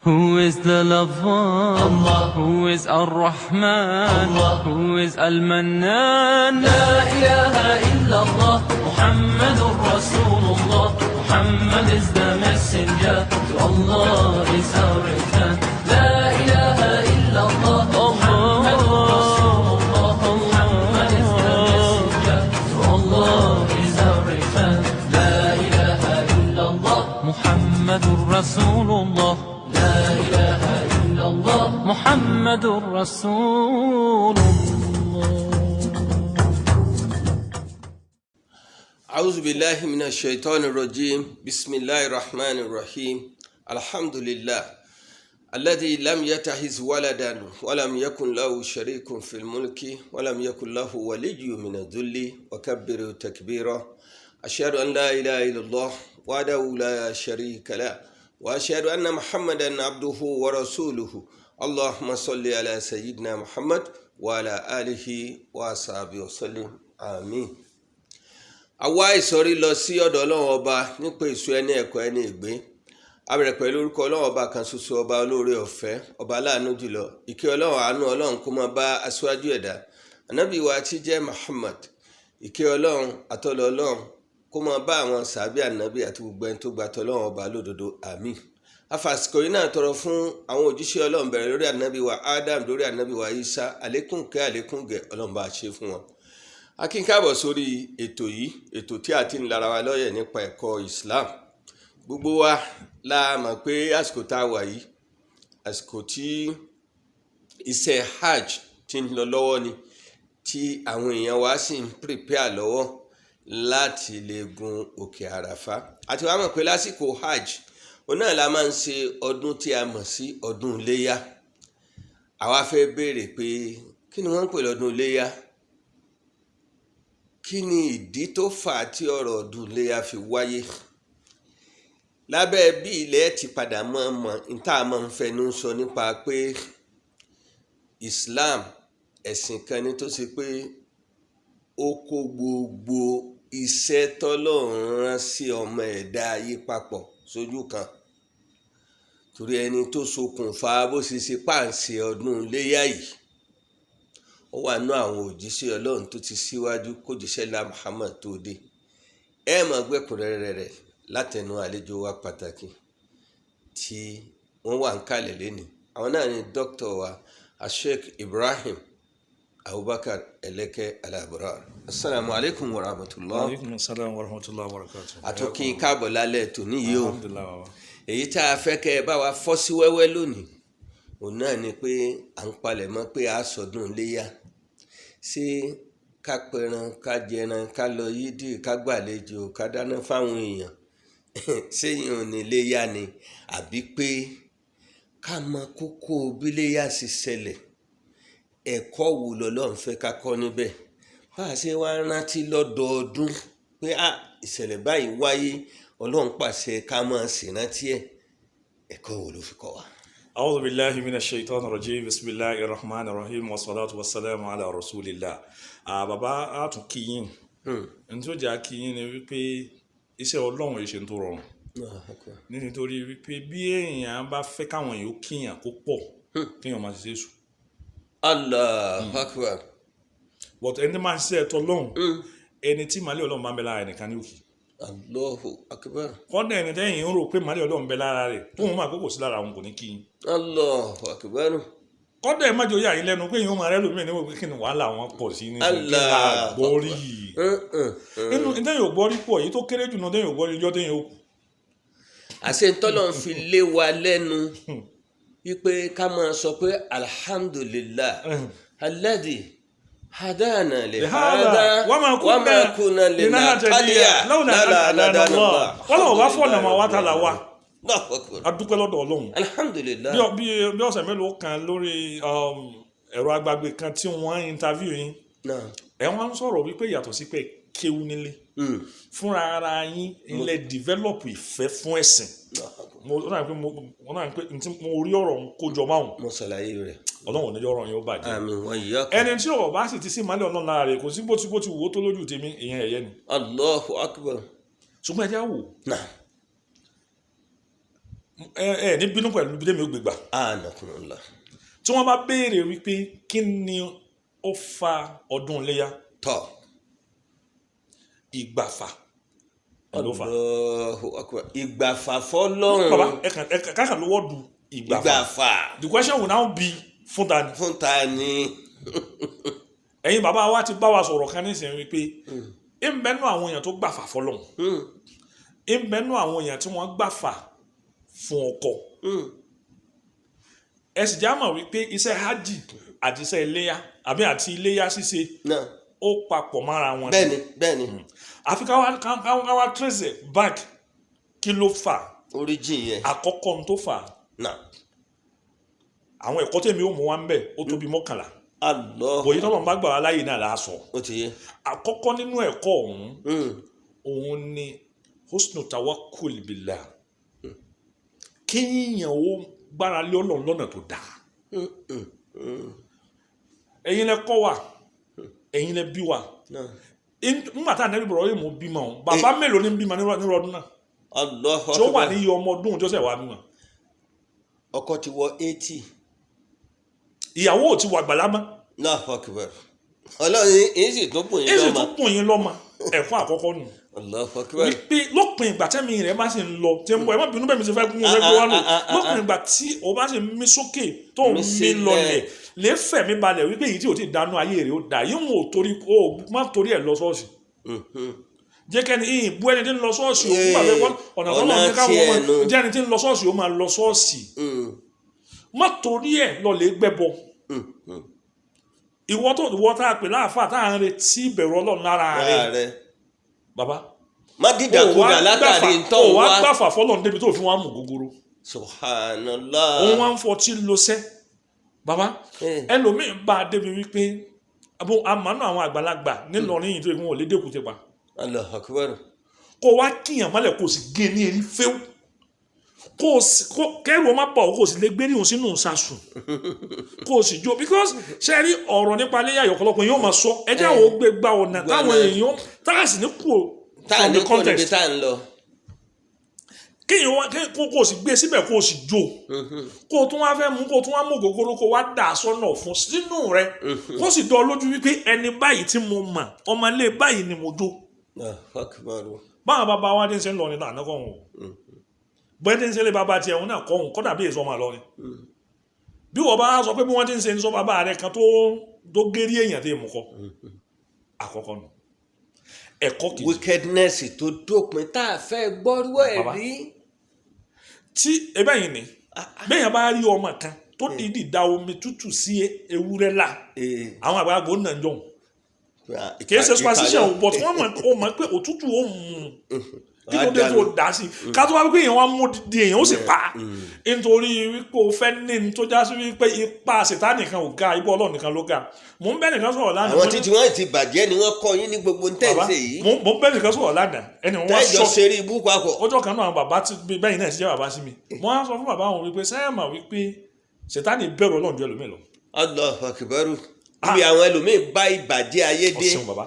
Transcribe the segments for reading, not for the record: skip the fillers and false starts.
Who is the lover? Allah. Who is Ar-Rahman? Allah. Who is Al-Mannan? La ilaha illallah, Muhammadur Rasulullah. Muhammad is the messenger. To Allah is our return. La ilaha illallah, Muhammadur Rasulullah. Muhammad is the messenger. To Allah is our return. La ilaha illallah, Muhammadur Rasulullah. La ilaha illallah, Muhammadur Rasulullah. أعوذ بالله من الشيطان الرجيم. بسم الله الرحمن الرحيم. الحمد لله الذي لم يتخذ ولدا ولم يكن له شريك في الملك ولم يكن له ولي من الذل وكبره تكبيرا. أشهد أن لا إله إلا الله وحده لا شريك له وأشهد أن محمدا عبده ورسوله. اللهم صل على سيدنا محمد وعلى آله وصحبه وسلم، آمين. Àwa ìsọ̀rí lọ sí ọ̀dọ̀ Ọlọ́run Ọba nípa èso ẹni ẹ̀kọ́ ẹni ìgbé. A bẹ̀rẹ̀ pẹ̀lú orúkọ Ọlọ́run Ọba kan ṣoṣo, Ọba olóore ọ̀fẹ́, Ọba aláàánú jùlọ. Ìkẹ́ Ọlọ́run, àánú Ọlọ́run kó máa bá aṣáájú ẹ̀dá, Ànábì wa tí jẹ́ Muhammad. Ìkẹ́ Ọlọ́run àtọ́lọ́ Ọlọ́run kó máa bá àwọn sàbí Ànábì àti gbogbo ẹni tó gba tọ́lọ́run Ọba lódodo, àmín. Afàsìkò yìí náà tọrọ fún àwọn òjíṣẹ́ Ọlọ́run, bẹ̀rẹ̀ lórí Ànábì wa Adam, lórí Ànábì wa Isa. Àlékún kẹ́, àlékún gẹ̀, Ọlọ́run bá a ṣe fún wọn. A kí n káàbọ̀ sórí ètò yìí, ètò tí a ti ń lara wa lọ́yẹ̀ nípa ẹ̀kọ́ Islam. Gbogbo wa la mọ̀ pé àsìkò tá a wà yìí, àsìkò tí iṣẹ́ hajj ti ń lọ lọ́wọ́ ni, tí àwọn èèyàn wa sì ń prepare lọ́wọ́ láti lè gun òkè Àràfá. Àti wàá mọ̀ pé lásìkò hajj òun náà la máa ń ṣe ọdún tí a mọ̀ sí ọdún iléyá. Àwa fẹ́ béèrè pé kí ni wọ́n ń pè lọ́dún iléyá? Kí ni ìdí tó fà á tí ọ̀rọ̀ ọdún iléyá fi wáyé? Lábẹ́ bí ilẹ̀ ti padà mọ̀ mọ̀ ní tá a máa ń fẹnu sọ nípa pé Islam ẹ̀sìn kan ni tó ṣe pé ó kó gbogbo iṣẹ́ tọ́lọ́run rán sí ọmọ ẹ̀dá ayé papọ̀ sójú kan, torí ẹni tó ṣokùnfà bó ṣe ṣe páǹṣẹ ọdún iléyá yìí, ó wà nú àwọn òjíṣẹ́ Ọlọ́run tó ti síwájú kójíṣẹ́ lá Muhammad tó dé. Ẹ máa gbẹ́kùnrẹ́rẹ́ rẹ̀ látẹnu àlejò wa pàtàkì tí wọ́n wà ń kalẹ̀ lẹ́nìí. Àwọn náà ni dókítà wa, Sheikh Ibrahim Abubakar Eleke Alabrar. Asalaamu alaykum wa rahmatulah. Aleykum salaam wa rahmatulah wa barakatuh. Àtúnkìn káàbọ̀ lálẹ́ tòní yìí o. Alhamdulilah, baba. Èyí tá a fẹ́ kẹ́ ẹ bá wa fọ́ sí wẹ́wẹ́ lónìí, òun náà ni pé à ń palẹ̀ mọ́ pé a sọdún iléyá. Ṣé ká pẹran, ká jẹran, ká lọ yídì, ká gbàlejò, ká dáná fáwọn èèyàn, ṣéyìn ò ní iléyá ni, àbí pé ká mọ kókó bíléyá sì ṣẹlẹ̀, ẹ̀kọ́ wo lọ́lọ́run fẹ́ ká kọ́ níbẹ̀, bá a ṣe wá rántí lọ́dọọdún pé a ìṣẹ̀lẹ̀ báyìí wáyé, Ọlọ́run pàṣẹ ká máa ṣèrántí ẹ̀, ẹ̀kọ́ wo ló fi kọ́ wa? أعوذ بالله من الشيطان الرجيم. بسم الله الرحمن الرحيم والصلاة والسلام على رسول الله. Bàbá, a tún kí yín. N tí ó jẹ́ kí yín ni wípé iṣẹ́ Ọlọ́run yìí ṣe ń tó rọrùn, nítorí wípé bí èèyàn bá fẹ́ káwọn èèyàn ó kíyàn kó pọ̀, kéèyàn máa ṣiṣẹ́ èṣù. Allahu Akbar. But ẹni máa ń ṣiṣẹ́ ẹ̀tọ́ Ọlọ́run, ẹni tí màálẹ̀ Ọlọ́run bá ń bẹ lára ẹnìkan ní òkè. Allahu Akbar. Kọ́dà ẹni tẹ́yìn ń rò pé màálẹ̀ Ọlọ́run bẹ lára rẹ̀, tóun máa kókò sí lára òun, kò ní kí yín. Allahu Akbar. Kọ́dà ẹ̀ má jẹ́ oyè àyín lẹ́nu pé èèyàn máa rẹ́ lómi níwọ̀n pé kí ni wàhálà wọn pọ̀ sí ní kí ni àgbọ́rí nínú tẹ́yìn ò gbọ́rí pọ̀. Èyí tó kéré jù náà tẹ́yìn ò gbọ́rí, ijọ́ tẹ́yìn ò kù. Àṣẹ ntọ́lọ́ ń fi lé wa lẹ́nu wípé ká máa sọ pé alhamdulillah alladhi hadana li hada wa ma kunna linahtadiya lawla an hadana Allah. Wọ́n lọ́wọ́ bá fọ̀nà máa wá tààlà wa. Allahu Akbar. A dúpẹ́ lọ́dọ̀ Ọlọ́run. Alhamdulillah. Bí ọ̀sẹ̀ mélòó kan lórí ẹ̀rọ agbágbé kan tí wọ́n interview yín, ẹ̀ wọ́n ń sọ̀rọ̀ wípé yàtọ̀ sí pé kéwú nílé, fúnra ara yín ilẹ̀ develop ìfẹ́ fún ẹ̀sìn. Mo ó dàbí pé mo ó dàbí pé ntí mo rí ọ̀rọ̀ ń kójọ máwùn. Mo ṣàlàyé rẹ̀. Ọlọ́run ò ní jẹ́ ọ̀rọ̀ yín ó bàjẹ́. Àmín wa iyyakum. Ẹni tí ọ̀rọ̀ bá sì ti sí ìmọ́lẹ̀ Ọlọ́run lára rẹ̀, kò sí bó ti wò ó tó lójú tèmi, ìyẹn ẹ̀yẹ ni. Allahu Akbar. Ṣùgbọ́n ẹ jẹ́ á wò. Ẹ ẹ ní bínú pẹ̀lú bí tèmi ó gbégbà. Anakunla. Tí wọ́n bá béèrè wípé kí ni ó fa ọdún iléyá, Tọ́. ìgbàfà ló fà. Allahu akbar. Ìgbàfà fọlọ́run. Bàbá, ẹ kàn ẹ kàn kákan ló wọ́ọ̀dù ìgbàfà. Ìgbàfà. The question will now be, fún ta ni? Fún ta ni? Ẹ̀yin bàbá wa ti bá wa sọ̀rọ̀ kan nísìnyí wípé ń bẹ́nu àwọn èèyàn tó gbàfà fọlọ́run, ń bẹ́nu àwọn èèyàn tí wọ́n gbàfà fún ọkọ. Ẹ sì já mọ̀ wípé iṣẹ́ hajj àti iṣẹ́ iléyá àbí àti iléyá ṣíṣe Náà. ó papọ̀ mára wọn ni. Bẹ́ẹ̀ni, bẹ́ẹ̀ni. Àfi ká wá trace it back, kí ló fà? Origin yẹn. Àkọ́kọ́ ohun tó fà, Náà. àwọn ẹ̀kọ́ tèmi ó mú wa ń bẹ̀, ó tóbi 11. Allah. Bòyí tọ́lọ̀ ń bá gbà wá láyè náà là á sọ. Ó ti yé. Àkọ́kọ́ nínú ẹ̀kọ́ ọ̀hún, òun ni husnu tawakkul billah, kéèyàn ó gbára lé Ọlọ́run lọ́nà tó dáa. Ẹ̀yin lẹ kọ́ wa, ẹ̀yin lẹ bí wa. Náà. Nígbà tá ànábì Ibrahim bímọ òun, bàbá mélòó ní bímọ nírú ọdún náà Allahu tí ó wà akbar. ní iye ọmọ ọdún tí ó ṣẹ̀ wá bímọ? Ọkọ ti wọ 80. Ìyàwó ò ti wà gbàlá mọ́. Allahu akbar. Ọlọ́run yìí sì tún bùn yín Èsì lọ́mọ. tún pùn yín lọ́mọ. Ẹ̀kọ́ àkọ́kọ́ nù Allahu akbar. wípé lópin ìgbà tẹ́mi rẹ̀ bá sì ń lọ tí ń bọ̀, ẹ má bínú, bẹ́ẹ̀ mi ti fẹ́ gún un fẹ́ gbé wá lò. Ah, ah, ah, ah, Lópin ìgbà tí o bá sì ń mí sókè tó ń Mí mí sílẹ̀. lọlẹ̀, lè fẹ̀mí balẹ̀ wípé èyí tí o ti dánú ayé rẹ̀ ó dà yín, ò torí o má torí ẹ̀ lọ ṣọ́ọ̀ṣì. Jẹ́ kẹ́ni ìyìn bú ẹni tí ń lọ ṣọ́ọ̀ṣì o, nígbà tó ọ̀nà tó lọ ní Ọ̀nà káwọn tiẹ̀ ọmọ nu. jẹ́ ẹni tí ń lọ ṣọ́ọ̀ṣì ó máa lọ ṣọ́ọ̀ṣì, má torí ẹ̀ lọ lè gbẹ́bọ. Ìwọ tó ìwọ tá a pè láàfáà tá à ń retí ìbẹ̀rù Ọlọ́run lára rẹ̀, Ara rẹ̀. Bàbá, Má dìdàkudà látàrí ntọ́ ó wá wá. gbàfà fọlọ́run débi tó fi wá mú gogoro. Subhanallah. Òun wá ń fọtí lọ́sẹ̀, bàbá. Ẹlòmíín bá a débi wípé abo àmánú àwọn àgbàlagbà nílọrin yìí tó yẹ kí wọn ò lè dẹ́kun ti pa. Allahu akbar. Kó wá kíyàn mọ́lẹ̀, kó o sì gé ní erí fẹ́ù, kó o sì kó kẹ́rù ọmọ bọ̀, kó o sì lè gbé ní òun sínú sasùn, kó o sì jó, because ṣe rí ọ̀rọ̀ nípa iléyà ọ̀pọ̀lọpọ̀ yóò máa sọ, ẹ jẹ́ àwọn gbé gba ọ̀nà Gba táwọn ọ̀nà. èèyàn tá a sì ní kú Tá a from ní the kó níbi context. tá à ń lọ. Kéèyàn wá kó o sì gbé síbẹ̀, kó o sì jó, kó o tún wá fẹ́ mú, kó o tún wá mú ògógóró, kó o wá dà á sọ́nà fún sínú rẹ, kó sì dán ọ lójú wípé ẹni báyìí tí mo mọ̀, ọmọ ilé báyìí ni mo jó. Allahu akbar. Báwọn bàbá wa ti ń ṣe ń lọ ní tàná kọ́ wọn o, bóyá ti ń ṣe lé bàbá tiẹ̀ òun náà kọ́ òun kọ́dà bí èso ọmọ lọ ni. Bí wọ́n bá sọ pé bí wọ́n ti ń ṣe ń sọ bàbá rẹ kan tó gérí èèyàn tí èèmù kọ́ àkọ́kọ́ nù. Ẹ̀kọ́ kejì, Wickedness tó dópin tá a fẹ́ gbọ́rú ẹ̀ Bàbá. rí. Tí ebe yìí ni bẹ́ẹ̀ yẹn bá rí ọmọ kan tó dìídì da omi tútù sí ewúrẹ́ là, àwọn àgbàlagbà ó nà ń jọ̀hún. Kì í ṣe superstition o, but wọ́n mọ̀, ó mọ̀ pé òtútù ó mú un, kí ló dé tó dá sí ká tó wá wípé èèyàn wá mú di èèyàn ó sì pa, nítorí wípé o fẹ́ ní ní tó já sí wípé ipa Sètánì kan ò ga, ipa Ọlọ́run nìkan ló ga. Mò ń bẹ́ nìkan sọ̀rọ̀ lánàá. Àwọn títí wọn ti bàjẹ́ ni wọ́n kọ́ yín ní gbogbo ń Bàbá, tẹ̀sẹ̀ yìí. mò ń bẹ́ nìkan sọ̀rọ̀ lánàá, ẹni wọn wá Tẹ́jọ sọ ṣeré ibú papọ̀. Ọjọ́ kan náà, àwọn bàbá tí bẹ́yìn náà ti jẹ́ bàbá sí mi, mo á sọ fún bàbá wọn wípé sẹ́yìn mà wípé Sètánì bẹ̀rù Ọlọ́run ju ẹlòmíì lọ. Allahu akbar. Ibi àwọn ẹlòmíín bá ìbàjẹ́ ayé dé. Ọ̀sìn bàbá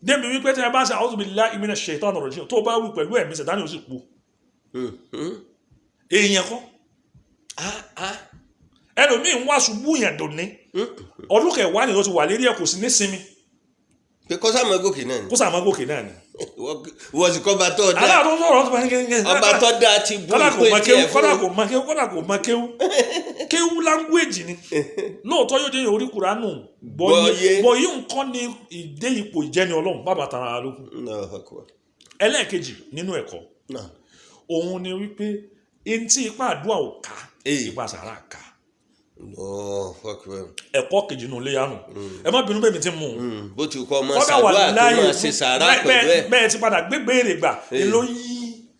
débi wípé tí a bá ṣe a'udhu billahi minash shaitani rajim, tó bá wí pẹ̀lú ẹ̀mí, Sètánì ó sì kú. Èèyàn kọ́. Ah, ah. Ẹlòmíì ń wá ṣubú yẹn dòní, ọdún kẹwàá ni ó ti wà lérí ẹ̀, kò sí ní sinmi. Pé kọ́sàmọ́ gòkè náà ni. Kó sàmọ́ gòkè náà ni. Wọ́n sì kọ́ ọba tó dáa. Aláàtọ̀ sọ̀rọ̀ tó bá ní kékeré. Ọba tó dáa ti bú Kọ́dà kò ìpè mọ tiẹ̀ kéwú, kọ́dà fún. kò mọ kéwú, kọ́dà kò mọ kéwú. Kéwú language ni lóòótọ́, yóò jẹ́ orí Kuránù Gbọ́yé. gbọ́yé, bọ̀ yìí nǹkan ni ìdé ipò ìjẹni Ọlọ́run bàbá tara lókun. Allahu akbar. Ẹlẹ́ẹ̀kejì nínú ẹ̀kọ́, Náà. òun ni wípé ntí ipa àdúrà ò ká, ipa sàrà ká. Allahu akbar. Ẹ̀kọ́ kejì nù léyà nù. Ẹ má bínú bẹ́ẹ̀ mi ti mú un. Bó ti kọ́ ọmọ Kọ́dà wà ṣàdúrà tó láyé máa ṣe sàrà pẹ̀lú ẹ̀. bẹ́ẹ̀ ti padà gbé béèrè gbà ló yí.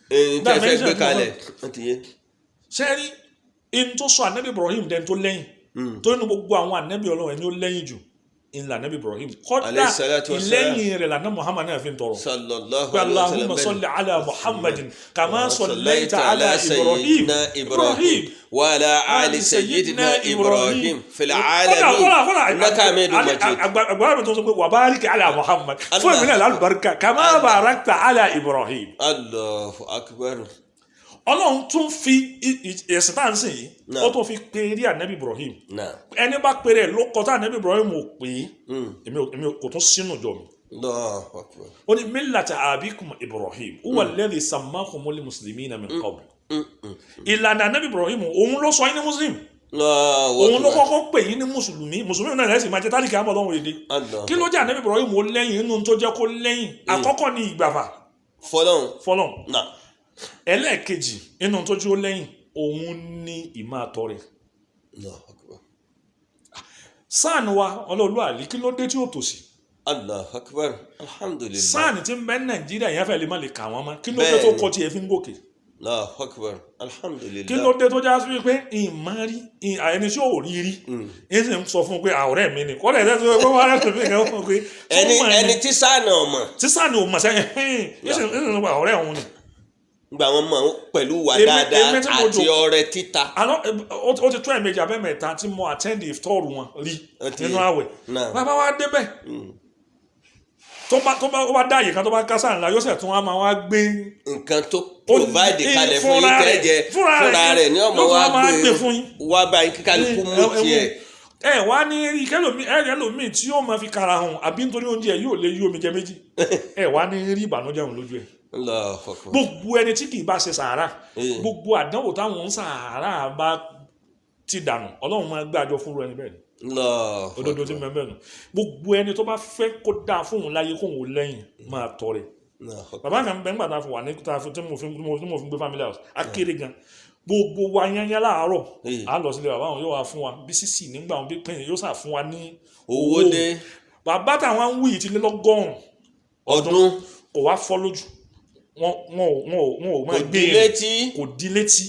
Ẹni tẹ́ fẹ́ Dimension gbé tí kalẹ̀. Ó ti yé. Sẹ́rí in tó sọ anabi Ibrahim dẹni tó lẹ́yìn tó nínú gbogbo àwọn anabi Ọlọ́run, ẹni ó lẹ́yìn jù ńlá anabi Ibrahim. Kọ́dà Alayhi salatu wassalam. ìlẹ́yìn rẹ̀ lànà Muhammad náà fi ń tọrọ Sallallahu pé alayhi wa sallam. Allahumma salli ala Muhammadin kama sallaita sallaita ala Ibrahim sayyidina Ibrahim wa ala ali sayyidina Ibrahim fil alamin kọ́dà kọ́dà innaka hamidun majid. Agbára mi tó sọ pé wa barik ala Muhammad fún Allah. èmi náà lálùbáríkà kama barakta ala Ibrahim. Allahu akbar. Ọlọ́run tún fi ẹ̀sìn tá à ń sìn yìí, Náà. ó tún fi pèrè ànábì Ibrahim. Náà. Ẹni bá pèrè ló kọ tá ànábì Ibrahim ò pè é, èmi kò tún sínú jọ mi. Allahu akbar. Ó ní millata abikum Ibrahim huwa alladhi sammakumul muslimina min qabl. Ìlànà ànábì Ibrahim, òun ló sọ yín ní muslim. Allahu Òun ló akbar. kọ́kọ́ pè yín ní mùsùlùmí. Mùsùlùmí náà lẹ́sìn máa jẹ́ tálíkà àmọ́ ọlọ́run èdè. Allah. Kí ló jẹ́ ànábì Ibrahim ó lẹ́yìn? Inú tó jẹ́ kó lẹ́yìn, àkọ́kọ́ ní ìgbàfà Fọlọ́run. fọlọ́n. Náà. Ẹlẹ́ẹ̀kejì inú tó jẹ́ ó lẹ́yìn, òun ní ìmáàtọ́ rẹ̀. Allahu akbar. Sáàni wa ọlọ́ọ̀lú àlí, kí ló dé tí ó tòsí? Allahu akbar. Alhamdulillah. Sáàni tí ń bẹ ní Nàìjíríà yẹn fẹ́ lè má lè kà wọ́n mọ́. Kí ló dé tó Bẹ́ẹ̀ni. kọ tiẹ̀ fi ń gòkè? Allahu akbar. Alhamdulillah. Kí ló dé tó já sí wípé ìmọ̀ rí ẹni tí ò rí rí ẹ sì ń sọ fún un pé àwọ̀rẹ́ mi ni kọ́lẹ̀ ẹ̀ tó wọ́n rẹ̀ lómi kan fún un pé Ẹni tó mọ̀ ẹni tí sáànà ọmọ tí sáàni ò mọ̀ sẹ́yìn ẹ sì ń sọ pé àwọ̀rẹ́ òun ni. gba wọn mọ pẹ̀lú wà dáadáa Èmi tí mo àti ọrẹ títa. Àlọ́ ó ti tó ẹ̀ẹ̀mejì abẹ́mẹ̀ta tí mo attend iftar wọn rí Ó ti- nínú àwẹ̀. Náà. Bàbá wa débẹ̀, tó bá ó bá dáàyè kan, tó bá kásá ńlá, yóò sẹ̀ tún wá máa wá gbé Nǹkan tó provide kalẹ̀ fún yín fúnra tẹ́ rẹ̀, jẹ fúnra fúnra rẹ̀ rẹ̀ ní ọmọ ló tún wa wá máa gbé gbé fún yín. Wá báyìí kíkálukú mú tiẹ̀. Ẹ wá ní kẹlòmí, ẹ kẹlòmí tí yóò máa fi kara hàn àbí nítorí oúnjẹ yóò lè yí omi jẹ méjì, ẹ wá ní rí ìbànújẹ́ òun lójú ẹ. Allahu akbar. Gbogbo ẹni tí kì í bá ṣe sàárà, gbogbo àdánwò táwọn ń sàárà bá ti dànù, Ọlọ́run máa gbàjọ fúnra ẹni bẹ́ẹ̀ ni. Allahu Òdodo tí akbar. mẹ́mẹ́ nù. Gbogbo ẹni tó bá fẹ́ kó dáa fóun láyé, kóun ò lẹ́yìn, máa tọrẹ. Allahu akbar. Bàbá kan bẹ́ẹ̀ nígbà tá a fi wà ní tá a fi tí mo fi tí mo fi gbé family house akéré gan, gbogbo wa yányá láàárọ̀, a lọ sílé bàbá wọn, yóò wá fún wa bí sísì nígbà wọn bí pín, yóò sà fún wa ní Owó dé. Bàbá táwọn ń wí yìí ti lé lọ́gọ́rùn ọdún. Kò wá fọ́ lójú wọn, wọn ò máa Kò gbé di e létí. Kò di létí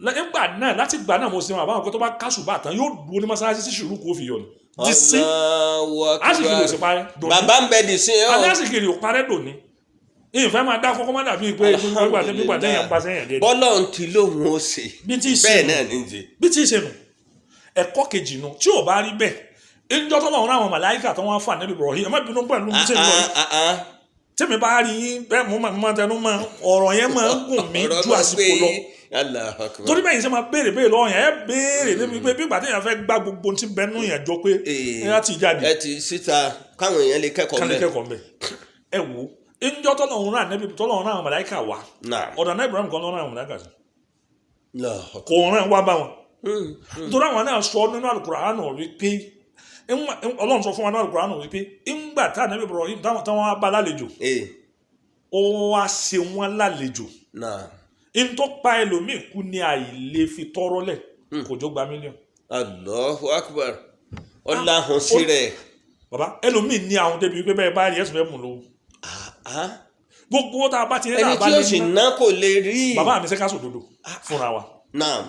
nígbà náà. Láti gbà náà mo sì wọn àbáwọn kó tó bá kásùbà tán, yóò dúró ní mọ́sálásí sí ṣùrù kó fi yọ ni di sí. Allahu akbar. Àsìkò ò sì parẹ́ dòní. Bàbá ń bẹ dì sí ẹ Alẹ́ ọ. àsìkò ò parẹ́ dòní. Ìfẹ́ máa dá kọ́kọ́ má dàbí pé nígbà tẹ́yàn pa sẹ́yìn dé. Bọ́lọ̀ ń ti lóhun ó ṣe. Bí tí ì ṣe Bẹ́ẹ̀ nù. náà ní í ṣe. Bí tí ì ṣe nù. Ẹ̀kọ́ kejì nu, tí ò bá rí bẹ́ẹ̀, ìjọ tó lọ́run àwọn màláìkà tó wọ́n fà níbi Ibrahim, ẹ má bínú pẹ̀lú bí tí ń lọ yìí. Ah, ah, ah. Tẹ́mi bá rí yín bẹ́ẹ̀, mo máa tẹnu mọ́ ọ̀rọ̀ yẹn, máa ń gùn mí Ọ̀rọ̀ ju máa àsìkò gbé lọ. yín. Allahu akbar. Torí bẹ́ẹ̀ yìí ṣe máa béèrè béèrè lọ́wọ́ yẹn, ẹ béèrè débi pé bí ìgbà téèyàn fẹ́ gbá gbogbo ohun tí bẹ́ẹ̀ nú yẹn jọ pé ẹ láti jáde. Ẹ ti síta káwọn èèyàn lè kẹ́kọ̀ọ́ Kálí mẹ́. kẹ́kọ̀ọ́ mbẹ́. Ẹ wò ó, ìjọ tọ́lọ́run rán ànẹ́bí, tọ́lọ́run rán àwọn màláìkà wá Náà. ọ̀dọ̀ àná Ibrahim kan lọ́run àwọn màláìkà sí. Allahu akbar. Kò rán wá bá wọn, nítorí àwọn náà sọ nínú Al-Qur'an wípé Ọlọ́run sọ fún wa nínú Al-Qur'an wípé ńgbà tá ànẹ́bí Ibrahim táwọn wá bá lálejò, ó wá ṣe wọn lálejò. Náà. Ń tó pa ẹlòmíì kú ní àìlè fi tọrọ lẹ̀, kò jó gba mílíọ̀nù. Allahu akbar. Ọláhùn sí rẹ̀. Bàbá, ẹlòmíì ní àwọn débi wípé bẹ́ẹ̀ bá rí ẹ̀sùn fẹ́ mú lówó. Ah, Gbogbo owó tá a bá ti ní ẹni tá a bá tí ó lè sì ná. ná kò lè rí. Bàbá mi, ṣe ká sòdodo fúnra wa? Náà.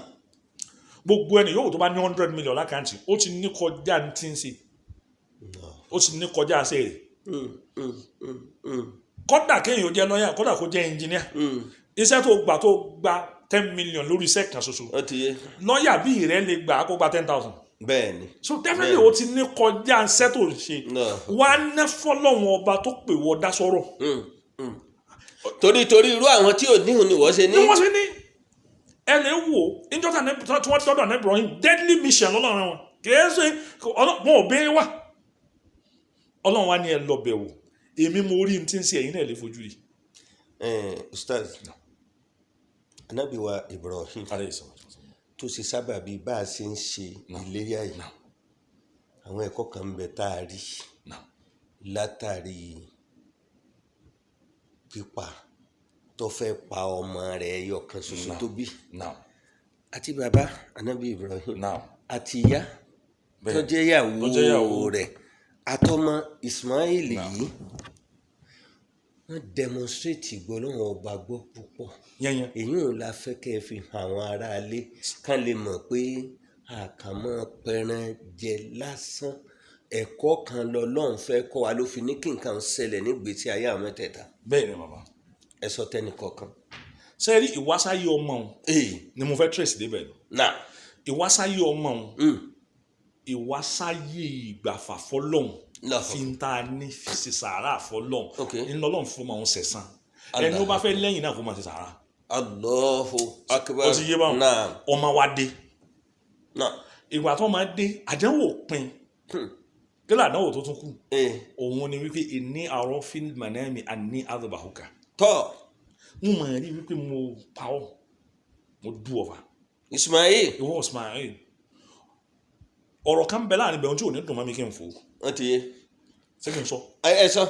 Gbogbo ẹni yòówù tó bá ní 100 million lákàntì, ó ti ní kọjá ní tí ń ṣe, ó ti ní kọjá ṣe rẹ̀. Kódà kéèyàn jẹ́ lọ́yà, kódà kó jẹ́ ẹnjìníà, iṣẹ́ tó gba 10 million lórí iṣẹ́ kan ṣoṣo, Ó ti yé. lọ́yà bí rẹ̀ lè gbà kó gba 10,000. Bẹ́ẹ̀ ni. So definitely ó ti ní kọjá iṣẹ́ tó ń ṣe. No. Wá ná fọlọ́wọn ọba tó pè wọ́ dá sọ́rọ̀. Torí irú àwọn tí ò níhun ni wọ́n ṣe ní. Ní wọ́n ṣe ní ẹ lè wò níjọ́ tí wọ́n dọ́dọ̀ ní Ibrahim, deadly mission lọ́lọ́run wọn kìí ṣe wọn ò béèrè wá. Ọlọ́run wa ní ẹ lọ bẹ̀ wò, èmi mo rí n tí ń ṣe, ẹ̀yin náà lè fojú rí. Ustaz, anabi wa Ibrahim tó ṣe sábàbí bá a ṣe ń ṣe iléyà yìí, àwọn ẹ̀kọ́ kan ń bẹ tá a rí látàrí pípa tó fẹ́ pa ọmọ rẹ̀ ẹyọ kan ṣoṣo tó bí, àti bàbá anabi Ibrahim àti ìyá tó jẹ́ Tó jẹ́ ìyàwó ìyàwó. rẹ̀ àtọmọ Ismail yìí, wọ́n demonstrate ìgbọ́lọ́wọ́n ọba gbọ́ púpọ̀. Yẹnyẹn. Èyí ò la fẹ́ kẹ́ ẹ fi hàn àwọn aráalé kán lè mọ̀ pé àkànmọ́ pẹran jẹ lásán, ẹ̀kọ́ kan lọ́lọ́run fẹ́ kọ́ wa ló fi ní kí nǹkan ṣẹlẹ̀ nígbèésí ayé àwọn mẹ́tẹ̀ẹ̀ta. Bẹ́ẹ̀ ni, bàbá. Ẹ sọ tẹ́nì kọ̀ọ̀kan. Ṣe rí ìwásáyé ọmọ òun ni mo fẹ́ trace débẹ̀ lọ. Náà. Ìwásáyé ọmọ òun, ìwásáyé ìgbàfà fọlọ́hún, fi ń ta ní fi ṣe sàárà fọlọ́hún, ńlọlọ́hún fún ọmọ òun sẹ̀sán. Ẹni ó bá fẹ́ lẹ́yìn náà kó máa ṣe sàárà. Allahu akbar. Ó ti yé báwọn. Naam. Ọmọ wa dé. Naam. Ìgbà tó máa dé, àdánwò pin. Kí làdánwò tó tún kù? Òun ni wípé ìní àrọ́ fílmù náà mi àní àdùbàhùkà. Tọ́. Mo mọ̀ rí wípé mo pa ọ́, mo dú ọ̀fà. Ismail. Ìwọ Ismail, ọ̀rọ̀ kan bẹ láàrin bẹ̀rù tí ò ní dùn mọ́ mi kí n fò. Wọ́n ti yé. Ṣé kí n sọ? Ẹ sọ.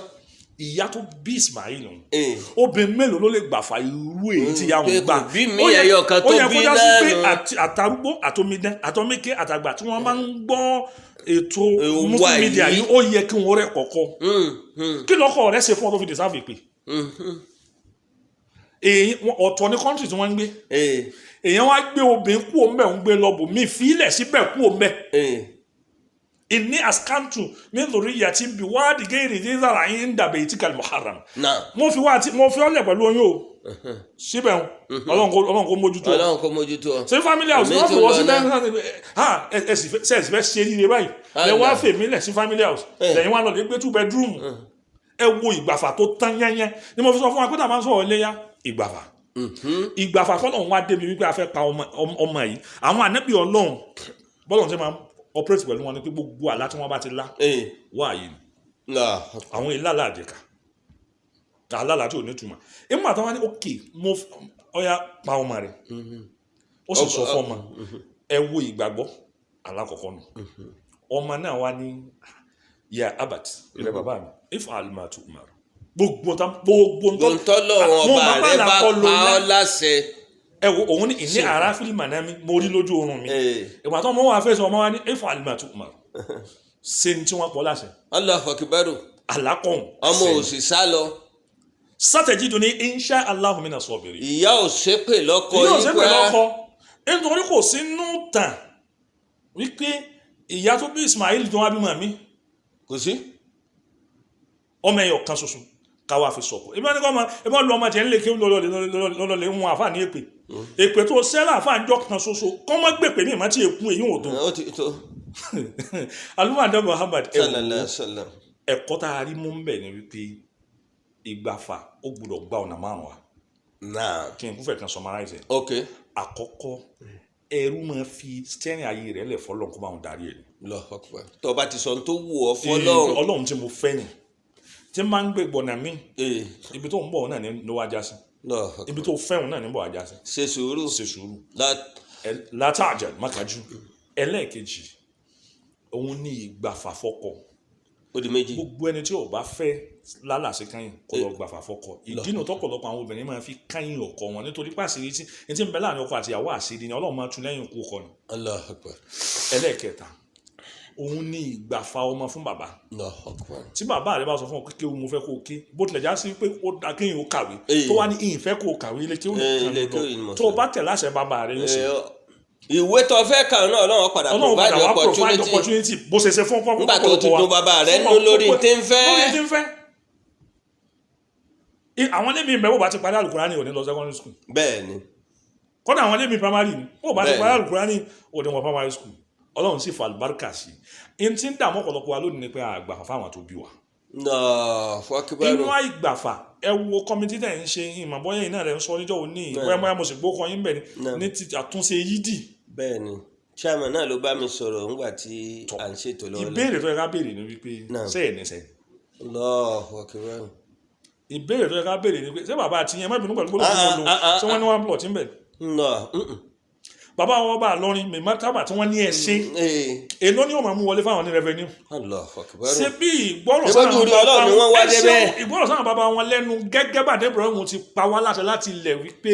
Ìyá tó bí Ismail nù, Ee. obìnrin mélòó ló lè gbàfà irú èyí tí ìyá Pé òun gbà? kò bí mi Ó yẹ- ẹyọ kan tó ó yẹ bí kó já sí pé náà nù. àtàrúgbó, àtòmídán, àtọmíkẹ, àtàgbà tí wọ́n máa ń gbọ́ ètò Wà Muslim media yìí. yìí, ó yẹ kí wọ́n rẹ̀ kọ̀kọ́. Kí lọ́kọ rẹ̀ ṣe fún ọ tó fi deserve ìpè? Èyí ọ̀tọ̀ ní country tí wọ́n ń gbé. Èèyàn wá gbé obìnrin kú òun bẹ̀, ń gbé lọ bò mí fílẹ̀ síbẹ̀ kú òun bẹ̀. Inni askantu min dhurriyyati bi wadi ghairi dhi zar'in inda baytika al-muharram. Naam. Mo fi wá àti mo fi ọlẹ̀ pẹ̀lú oyún o síbẹ̀ ń Ọlọ́run kó mójútó. Ọlọ́run kó mójútó ọ. Ṣé family house Èmi wọ́n fi tún wọ́n lọ sí náà. bẹ́ẹ̀ ha ẹ sì fẹ́ ṣe, ẹ sì fẹ́ ṣe ríire báyìí lẹ wá fèmí lẹ̀ sí family house, lẹ́yìn wá lọ lè gbé two bedroom. Ẹ wo ìgbàfà tó tán yẹ́nyẹ́ ni mo fi sọ fún wa pé tá a máa ń sọ̀rọ̀ iléyà, ìgbàfà, ìgbàfà fọlọ́run wá débi wípé a fẹ́ pa ọmọ yìí. Àwọn ànábì Ọlọ́run, bọ́lọ́run ṣe máa ń operate pẹ̀lú wọn ni pé gbogbo àlá tí wọ́n bá ti lá, wá yìí ni. Náà. Àwọn ilé aládìka alálàá tí ò ní túmọ̀ ìmọ̀ àtàwọn ní ok, mo ọya pa ọmọ rẹ̀. Ó sì sọ fún ọmọ. Ẹ wo ìgbàgbọ́ alákọ̀ọ́kọ́ nù. Ọmọ náà wá ní, ya abat, ilẹ̀ bàbá mi, if alima tu umar, gbogbo tán, gbogbo ntọ́ Gbòǹtọ́lọ́run mo ọba máa bá rẹ bá làkọ pa lò ọ́ lá. láṣẹ. Ẹ wo òun ní ìní ara fílímù náà mi, mo rí lójú oorun mi. Ìgbà tó ọmọ wa fẹ́ sọ, ọmọ wa ní if alima tu umar, ṣe ní tí wọ́n pọ̀ láṣẹ. Allahu akbar. Àlákọ̀ọ́hún. Ọmọ òsì sá lọ. Sátẹ̀jídùn ní insha Allahu mina sọ̀bìrì. Ìyá ò ṣépè lọ́kọ. Yóò ṣe yín pé pẹ̀lú ọkọ, nítorí kò sí nú tàn wípé ìyá tó bí Ismail tó wá bímọ mi. Kò sí. Ọmọ ẹyọ kan ṣoṣo káwá fi sọ̀kò ebi wọn ni kọ́ ọmọ ebi wọn lu ọmọ tiẹ̀ ń lè kí lọ́lọ́lẹ́ ń wọn àfa ní èpè, èpè tó sẹ́lá àfa ń jọ kan ṣoṣo kọ́ mọ́ gbèpè mí ìmọ̀ tí èkú èyí ò tó. Ó ti tó. Alúmọ̀dé Muhammad, ẹ wò ó, Sallallahu alaihi wasallam. Ẹ̀kọ́ tá a rí mú ń bẹ̀ ni wípé ìgbàfà ó gbọ́dọ̀ gba ọ̀nà márùn-ún wa. Naam. Kí n kúfẹ̀ kan summarize ẹ̀. Ok. Àkọ́kọ́, ẹrú máa fi steering ayé rẹ̀ lẹ̀ fọlọ́n kó bá wọn darí ẹ̀ ni. Allahu akbar. Tó bá ti sọ ohun tó wù ọ́ fọlọ́run. Ọlọ́run tí mo fẹ́ ni tí n máa ń gbé gbọ̀nà mi, ibi tó ń bọ̀ náà ni ló wá já sí. Allahu akbar. Ibi tó fẹ́hùn náà ní bọ̀ wá já sí. Ṣe sùúrù. Ṣe sùúrù. Látàjà mákàjú. Ẹlẹ́ẹ̀kejì, òun ní ìgbàfà fọ́kọ. Ó di méjì. Gbogbo ẹni tí ò bá fẹ́ lálàsí kányìn kó lọ gbàfà fọ́kọ. Ìdínà tọ́pọ̀lọpọ̀ àwọn obìnrin máa fi kányìn ọkọ wọn nítorí pàṣírí tí ní tí ń bẹ láàrin ọkọ àti ìyàwó, àṣírí ni Ọlọ́run máa tú lẹ́yìn ikú ọkọ ni. Allahu akbar. Ẹlẹ́ẹ̀kẹta, òun ní ìgbàfà ọmọ fún bàbá. Allahu akbar. Tí bàbá rẹ bá sọ fún ọ pé kéwú mo fẹ́ kó o ké, bó tilẹ̀ já sí pé ó da kéèyàn ó kàwé, tó wá ní ìfẹ́ kó o kàwé, ilé kéwú nìkan Ilé ló kéwú ni mo lọ, tó o fẹ́. bá tẹ̀ láṣẹ bàbá rẹ, yóò ṣe. Ìwé tó fẹ́ kà náà, Ọlọ́run padà Ọlọ́run provide padà wá provide opportunity. opportunity bó ṣe ṣe fún ọkọ. Nígbà tó ti dùn bàbá rẹ nú lórí tí ń fẹ́. Lórí tí ń fẹ́. Àwọn ilé mi ìbẹ̀, bó bá ti parí Àlùkùránì, ò ní lọ secondary school. Bẹ́ẹ̀ ni. Kọ́dà àwọn ilé mi primary ni, bó bá ti Bẹ́ẹ̀ni. parí Àlùkùránì, ò ní wọ primary school. Ọlọ́run sì fa àlùbáríkà sí i. N tí ń dààmú ọ̀pọ̀lọpọ̀ wa lónìí ni pé àgbà fáwọn tó bí wa. Allahu akbar. Inú àìgbàfà, ẹ wo committee tẹ̀ ń ṣe, ìmọ̀ bọ́yá iná rẹ̀ ń sọ níjọ́ òní, bóyá bóyá mo sì gbó kan yín bẹ̀ Náà. ní ti àtúnṣe yídì. Bẹ́ẹ̀ ni, chairman náà ló bá mi sọ̀rọ̀ ńgbà tí à ń ṣètò lọ́wọ́. Ìbéèrè tó yẹ ká béèrè ni wípé Náà. ṣé ẹ̀ níṣẹ́? Allahu akbar. Ìbéèrè tó yẹ ká béèrè ni pé ṣé bàbá àti yẹn, má bínú pẹ̀lú gbólóhùn tí mo lò, ṣé wọ́n ní one plot ńbẹ̀? Náà. Bàbá wọn bá lọrin mímọ́ tábà tí wọ́n ní ẹ ṣe, èló ni ó máa mú wọlé fáwọn ní revenue? Allahu akbar. Ṣé bí ìgbọ́rọ̀ Ìbójú rí Ọlọ́run ni wọ́n wá ẹ ṣeun, débẹ̀. Ìgbọ́rọ̀ sáwọn bàbá wọn lẹ́nu gẹ́gẹ́ bá Ibrahim ti pa wá láṣẹ láti ilẹ̀ wípé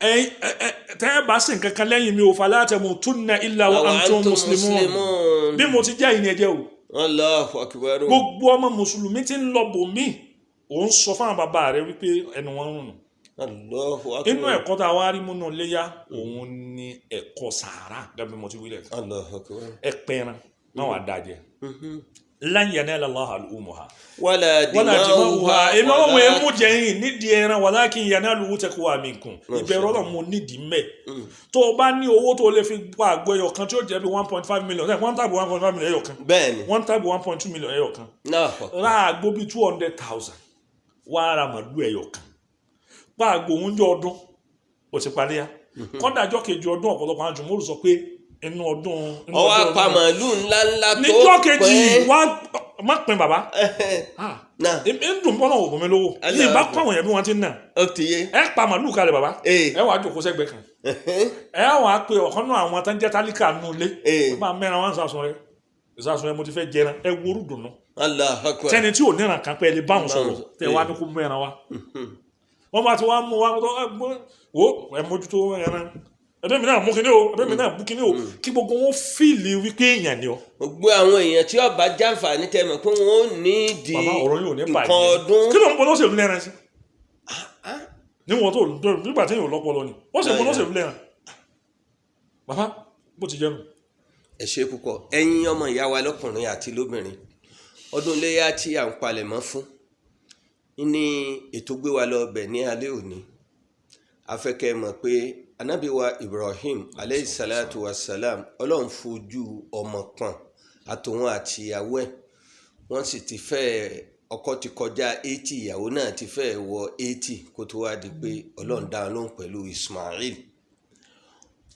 tẹ́ ẹ bá sì nǹkan kan lẹ́yìn mi ò fala tamutunna illa wa Wa antum antum muslimun. muslimun. Bí mo ti jẹ́ ìyẹn jẹ́ o. Allahu akbar. Gbogbo ọmọ mùsùlùmí tí ń lọ bò mí, òun sọ fáwọn bàbá rẹ wípé ẹnu wọn ń rùn. Allahu akbar. Inú ẹ̀kọ́ tá a wá rí múnú léyà, òun ni ẹ̀kọ́ sàárà, gẹ́gẹ́ bí mo ti wí lẹ́ẹ̀kan. Allahu akbar. Ẹ pẹran náà wà dájẹ́, lan yanala Allaha luhumuha wala wala dima'uha. dima'uha. Èmi Ọlọ́run ẹ̀ mú jẹ́yìn nídìí ẹran, walakin yanaluhu taqwa minkum. Ìbẹ̀rù Ọlọ́run mo nídìí mẹ́. Tó o bá ní owó tó o lè fi pa àgbo ẹyọ kan tí ó jẹ́ bí 1.5 million, one tàbí 1.5 million ẹyọ kan, Bẹ́ẹ̀ ni. one tàbí 1.2 million ẹyọ kan, Allahu akbar. ra àgbo bíi 200,000, wá ra màlúù ẹyọ kan, pa àgbo oúnjẹ ọdún. O ti paléyà. Kọ́dà ọjọ́ kejì ọdún, ọ̀pọ̀lọpọ̀ àwọn jùmọ̀rù sọ pé inú ọdún inú Ọwọ́ ọdún- apá màálù ńlá ńlá tó níjọ́ kejì pẹ́. wá má pin bàbá. Ah, Náà. ń dùn bọ́nà ògùn mi lówó Allah. ní ìbá kọ́ àwọn èèyàn bí wọ́n ti ń nà. Ó ti yé. Ẹ pa màálù kalẹ̀, bàbá. Ee. Ẹ wàá jókòó sẹ́gbẹ̀ẹ́ kan, ẹ wàá pe ọ̀kan náà àwọn tó ń jẹ́ tálíkà nù lé. Ee. Bá mẹ́ran wọn sàsùn rẹ, ìsàsùn rẹ mo ti fẹ́ jẹran, ẹ worú dùnú. Allahu Akbar. Tẹni tí ò níran kan pé ẹ lè bá òun sọ̀rọ̀, tẹ wá ní kó mẹ́ran wa, wọ́n bá ti wá mú wa tó, ẹ wo, ẹ mójútó ẹran, ẹbí mi náà mú kíní o, ẹbí mi náà bú kíní o, kí gbogbo wọn fíìlì wípé èèyàn ni ọ. Gbogbo àwọn èèyàn tí ọba jàǹfààní tẹ mọ̀ pé wọ́n ò ní di Bàbá, ọ̀rọ̀ yóò ní nǹkan bàjẹ́. ọdún. Kí ló ń bọ́ lọ́sẹ̀lú lẹ́ran sí níwọ̀n tó nígbà tí èèyàn lọ́pọlọ ni wọ́n sì ń bọ́ lọ́sẹ̀lú lẹ́ran, bàbá, bó ti jẹ́nu. Ẹ ṣe púpọ̀, ẹ̀yin ọmọ ìyá wa lọ́kùnrin àti lóbìnrin. Ọdún iléyà tí à ń palẹ̀mọ́ fún ní ètò gbé wa lọ bẹ̀ ní alẹ́ òní. Afẹ́kẹ́ mọ̀ pé anábì wa Ibrahim aleyhi salatu wa salam, Ọlọ́run fojú ọmọ pọ̀n àtòun àti ìyàwó ẹ̀, wọ́n sì ti fẹ́, ọkọ ti kọjá 80, ìyàwó náà ti fẹ́ wọ 80 kó tó wá di pé Ọlọ́run dá wọn lóhùn pẹ̀lú Ismail.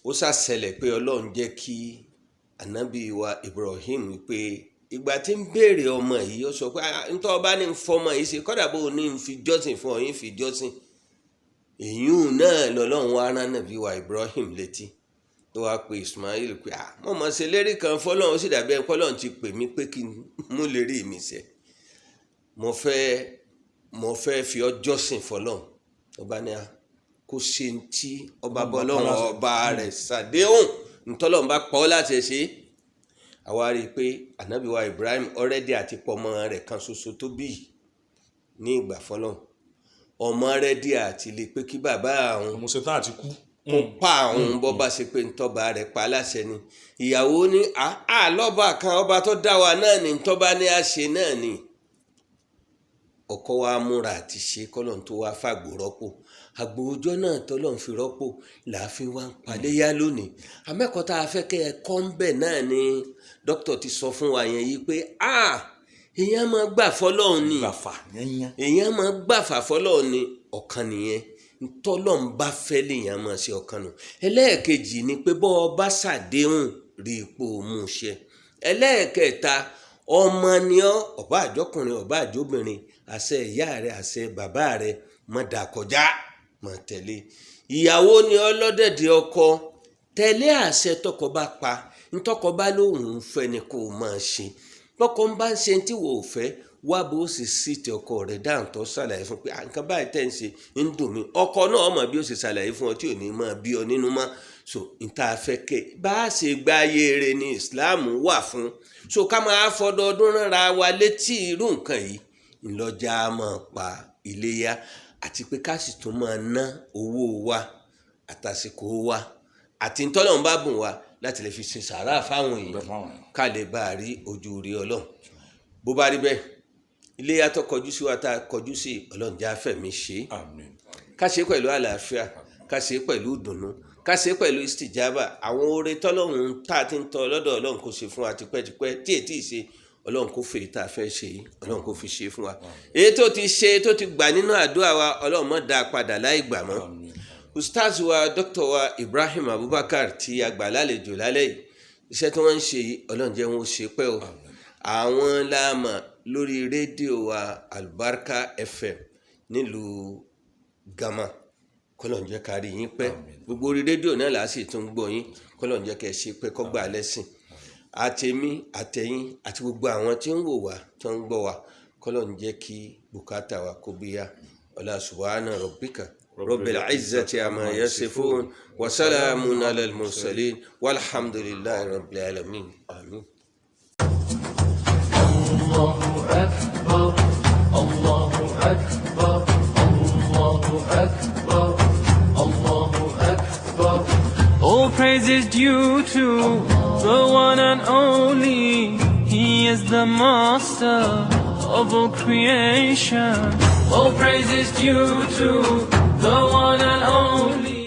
Ó ṣàṣẹlẹ̀ pé Ọlọ́run jẹ́ kí ànábì wa Ibrahim pé ìgbà tí ń béèrè ọmọ yìí, ó sọ pé, "Ah, ntọ́ ọba ní ń fọmọ yìí ṣe, kọ́dà bó o ní ń fi jọ́sìn fún ọ yín fi jọ́sìn." Èyún náà lọ́lọ́run wá rán nàbí wa Ibrahim létí, tó wá pe Ismail pé, ah, mo mọ̀ ṣe lérí kan fọlọ́run, ó sì dàbí ẹni pọ́lọ́run ti pè mí pé kí n mú lérí mi ṣẹ. Mo fẹ́ fi ọ jọ́sìn fọlọ́run. Ọba ní a kó ṣe ń tí ọba bọ́lọ́run ọba rẹ̀ ṣàdéhùn, ntọ́lọ́run bá pọ̀ láti ṣe. Àwa rí i pé ànábì wa Ibrahim ọ̀rẹ́dì àti pọmọ rẹ̀ kan ṣoṣo tó bí yìí ní ìgbà fọlọ́run, ọmọ rẹ́dí àti lè pé kí bàbá àwọn Mo ṣe tán àti kú. Kó pa àwọn bọ́ bá ṣe pé ntọ́ba rẹ̀ pa láṣẹ ni. Ìyàwó ní àlọ́ba kan, ọba tó dá wa náà ni, ntọ́ba ní àṣẹ náà ni. Ọkọ wa múra àti ṣe kọ́lọ́n tó wá fàgbò rọ́pò. Àgbò ọjọ́ náà tọ́lọ́n fi rọ́pò làáfin wa ń paléyà lónìí. Amẹ́kọ̀ọ́ tá a fẹ́ kẹ́ ẹ kọ́ ń bẹ̀ náà ni dókítà ti sọ fún wa yẹn yìí pé èèyàn máa gbà fọlọ́run ni. Gbàfà yányán. Èèyàn máa gbàfà fọlọ́run ni, ọ̀kan nìyẹn. Ntọ́lọ́run bá fẹ́ lèèyàn máa ṣe, ọ̀kan nù. Ẹlẹ́ẹ̀kejì ni pé bọ́ ọ bá ṣàdéhùn, rí ipò mú un ṣe. Ẹlẹ́ẹ̀kẹta, ọmọ ni ọ́, ọba àjọkùnrin, ọba àjọbìnrin, àṣẹ ìyá rẹ, àṣẹ bàbá rẹ, má dà kọjá, má tẹ̀lé. Ìyàwó ni ọ́ lọ́dẹ̀dẹ̀ ọkọ, tẹ̀lé àṣẹ tọkọ bá pa. Ntọkọ bá lóun ń fẹ́ ni kó o máa ṣe. Bọ́kọ ń bá ń ṣe tí wò ó fẹ́, wá bó sì sí ti ọkọ rẹ̀ dáhùn tó ṣàlàyé fún pé, "Ah, nǹkan báyìí tẹ̀ ń ṣe ń dùn mí." Ọkọ náà mọ̀ bí ó ṣe ṣàlàyé fún ọ tí ò ní máa bí ọ nínú mọ́. So n ta fẹ́ kẹ́ bá a ṣe gba ayé rẹ̀ ní Islam wà fún. So ká máa fọdọọdún ránra wa létí irú nǹkan yìí ńlọjà máa pa iléyá, àti pé ká sì tún máa ná owó wa àtàsìkò wa àti ntọ́lọ́run bá bùn wa láti lè fi ṣe sàárà fáwọn èèyàn, ká lè bá a rí ojú rí Ọlọ́run. Bó bá rí bẹ́ẹ̀, iléyá tó kọjú sí wa, tá a kọjú sí, Ọlọ́run jẹ́ àfẹ̀mí ṣe é. Àmín. Ká ṣe é pẹ̀lú àlàáfíà, ká ṣe é pẹ̀lú ìdùnnú, ká ṣe é pẹ̀lú istijaba. Àwọn oore tọ́lọ́run tá a ti ń tọ́ lọ́dọ̀ Ọlọ́run kó ṣe fún wa tipẹ́tipẹ́ tí ètí ṣe, Ọlọ́run kó fèyí tá a fẹ́ ṣe yìí, Ọlọ́run kó fi ṣe fún wa. Èyí tó ti ṣe, tó ti gbà nínú àdúrà wa, Ọlọ́run má dá a padà láì gbà mọ́. Àmín. Ustaz wa, Dr. wa Ibrahim Abubakar tí a gbà lálejò lálẹ́ yìí, iṣẹ́ tí wọ́n ń ṣe yìí, Ọlọ́run jẹ́ wọn ó ṣe pẹ́ o. Àwọn láàmà lórí rédíò wa Albarka FM nílùú Gama, kọ́lọ́n jẹ́ ká rí yín pẹ́. Gbogbo orí rédíò náà là á sì tún gbọ́ yín. Kọ́lọ́n jẹ́ kẹ́ ẹ ṣe pẹ́, kọ́gbà lẹ́sìn àtẹ̀mí àtẹ̀yìn àti gbogbo àwọn tí ń wò wá, tó ń gbọ́ wa. Kọ́lọ́n jẹ́ kí bùkátà wa kó bíyà. Ọlá subhana rabbika rabbil izzati amma yasifun wa salamun alal mursalin walhamdulillahi rabbil alamin, amin. الله أكبر، الله أكبر، الله أكبر، الله أكبر. All praise is due to the one and only. He is the master of all creation. All praise is due to the one and only.